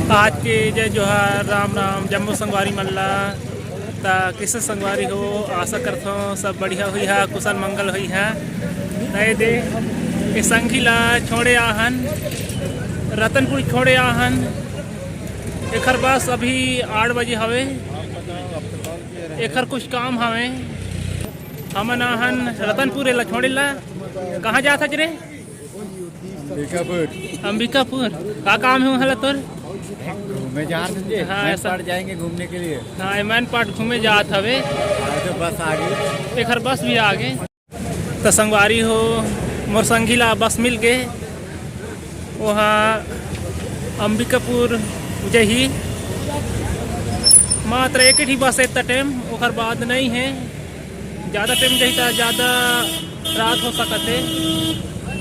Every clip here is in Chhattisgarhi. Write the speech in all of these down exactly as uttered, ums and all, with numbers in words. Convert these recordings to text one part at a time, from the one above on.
आज के जय जोहार, राम राम, जम्मो संगवारी मन ला। त कइसे संगवारी हो, आशा करथों सब बढ़िया होई हा, कुशल मंगल होई हा। त ए दे, ए संगी ला छोड़े आहन, रतनपुर छोड़े आहन। एखर बस अभी आठ बजे हवे, एखर कुछ काम हवे। हमन आहन रतनपुर, एला छोड़े ला। कहाँ जात हच रे? अंबिकापुर। अंबिकापुर। का काम हे उहाँ ला तोर? घूमे जात हन जी। हाँ, मैनपाट जाएंगे घूमने के लिए। हाँ, मैनपाट घूमे जात हवे। हाँ, तो बस आ गई। एखर बस भी आ गे। त संगवारी हो, मोर संगी ला बस मिल गे। ओहा अंबिकापुर जही। मात्र एक ही बस हे त टाइम, ओखर बाद नहीं हे। ज़्यादा टाइम जाही त ज़्यादा रात हो सकत हे।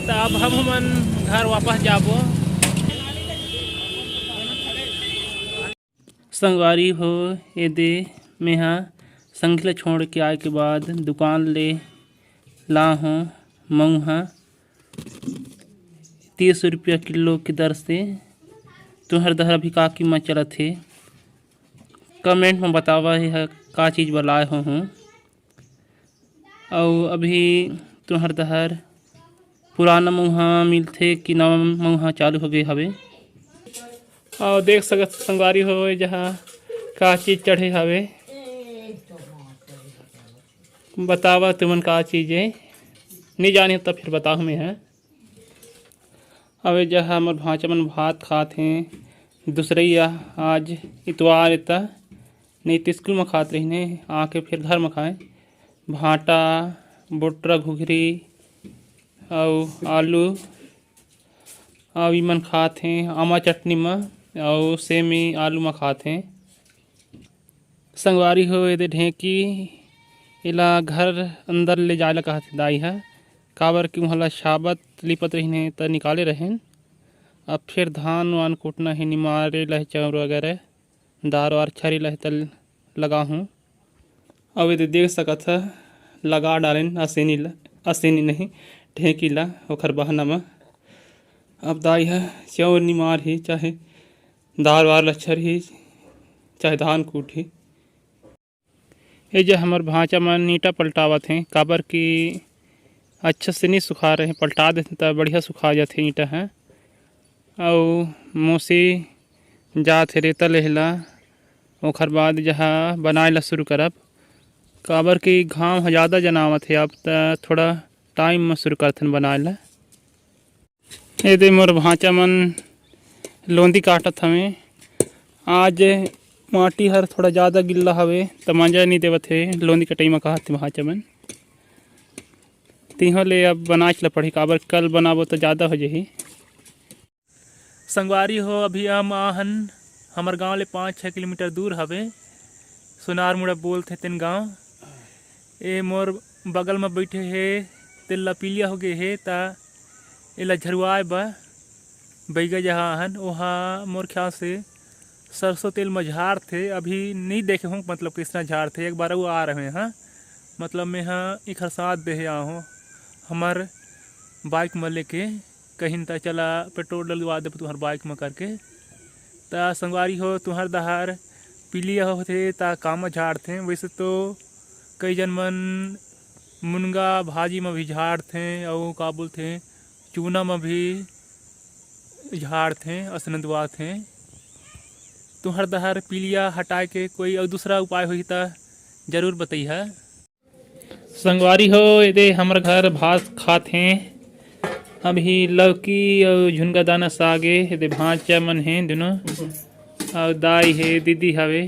त अब हम हमन घर वापस जाबो। संगवारी हो, ए दे मेहा संगी ला छोड़ के आए के बाद दुकान ले ला हों मऊहा तीस रुपया किलो के दर से। तुहर डहर अभी का कीमत चलत हे, कमेंट में बतावा, ये ह का चीज़ बर लाए हो हूँ। अउ अभी तुहर डहर पुराना मऊहा मिलथे कि नवा मऊहा चालू हो गए हवे। अउ देख सकत संगवारी हो, जहाँ का चीज़ चढ़े हवे। बतावा तुमन का चीज़ हे, नहीं जाने त फिर बताहूँ मैं, हाँ। अबे जहाँ हमर भांचा मन भात खात हें, दूसरइया आज इतवार ए त, नहीं त स्कूल म खात रहिन हे, आके फिर घर म खाए। भांटा, बोटरा, घुघरी अउ आलू, अउ इमन खात हें आमा चटनी म, अउ सेमी आलू म खात हें। संगवारी हो, एदे ढेंकी, एला घर अंदर ले जाए ला कहत हे दाई ह, काबर कि उहाँ ला साबत लिपत रहिन हे, त निकाले रहेन। अब फिर धान वान कूटना हे, निमारे ला हे, चाउर वगैरह, दार वार छरी ला हे, त लगाहूँ। अब एदे देख सकत ह, लगा डालेन असेनी ला, असेनी नहीं, ढेंकी ला, ओखर बहना म। अब दाई ह चाउर निमारही, चाहे दार वार ला छरही, चाहे धान कूटही। ए जे हमर भांचा मन ईंटा पलटावत हें, काबर कि अच्छा से नी सुखा रहे, पलटा देथे त बढ़िया सुखा जाथे ईंटा ह। अउ मोसी जात हे रेता लेहे ला, ओखर बाद जहाँ बनाए ला शुरू करब, काबर कि घाम ह जादा जनावत हे, अब त थोड़ा टाइम म शुरू करथन बनाए ला। एदे मोर भांचा मन लोंदी काटत हवे। आज माटी हर थोड़ा जादा गिल्ला हवे, त मजा नई देवत हे लोंदी कटई म, कहत हे भांचा मन। तिहों ले अब बनाच ल पड़ही, काबर कल बनाबो त जादा हो जही। संगवारी हो, अभी हम आहन, हमर गांव ले पाँच छः किलोमीटर दूर हवे, सोनार मुड़ा बोलथे तेन गांव। ए मोर बगल म बइठे हे, तेला पीलिया हो गे हे, त एला झरुआए बर बइगा जहाँ आहन, ओहा मोर ख्याल से सरसों तेल म झारथे। अभी नई देखे हों, मतलब कइसना झारथे, एक बार अउ आ रहे हैं, मतलब मैं ह एखर साथ देहे आए हों, हमर बाइक म लेके कहिन, त चला पेट्रोल डलवा देबो तुहर बाइक म करके। त संगवारी हो, तुहर डहर पीलिया होथे त का म झाड़थे? वैसे तो कई जन मन मुनगा भाजी म भी झाड़थे, अउ का बोलथे, चूना म भी झाड़थे, असन दुआथे। तुहर डहर पीलिया हटाए के कोई अउ दूसरा उपाय होही त जरूर बतइहा। संगवारी हो, एदे हमर घर भात खात हें। अभी लौकी अउ झुनगा दाना साग ए, एदे भांचा मन हें दुनों, अउ दाई हे, दीदी हवे।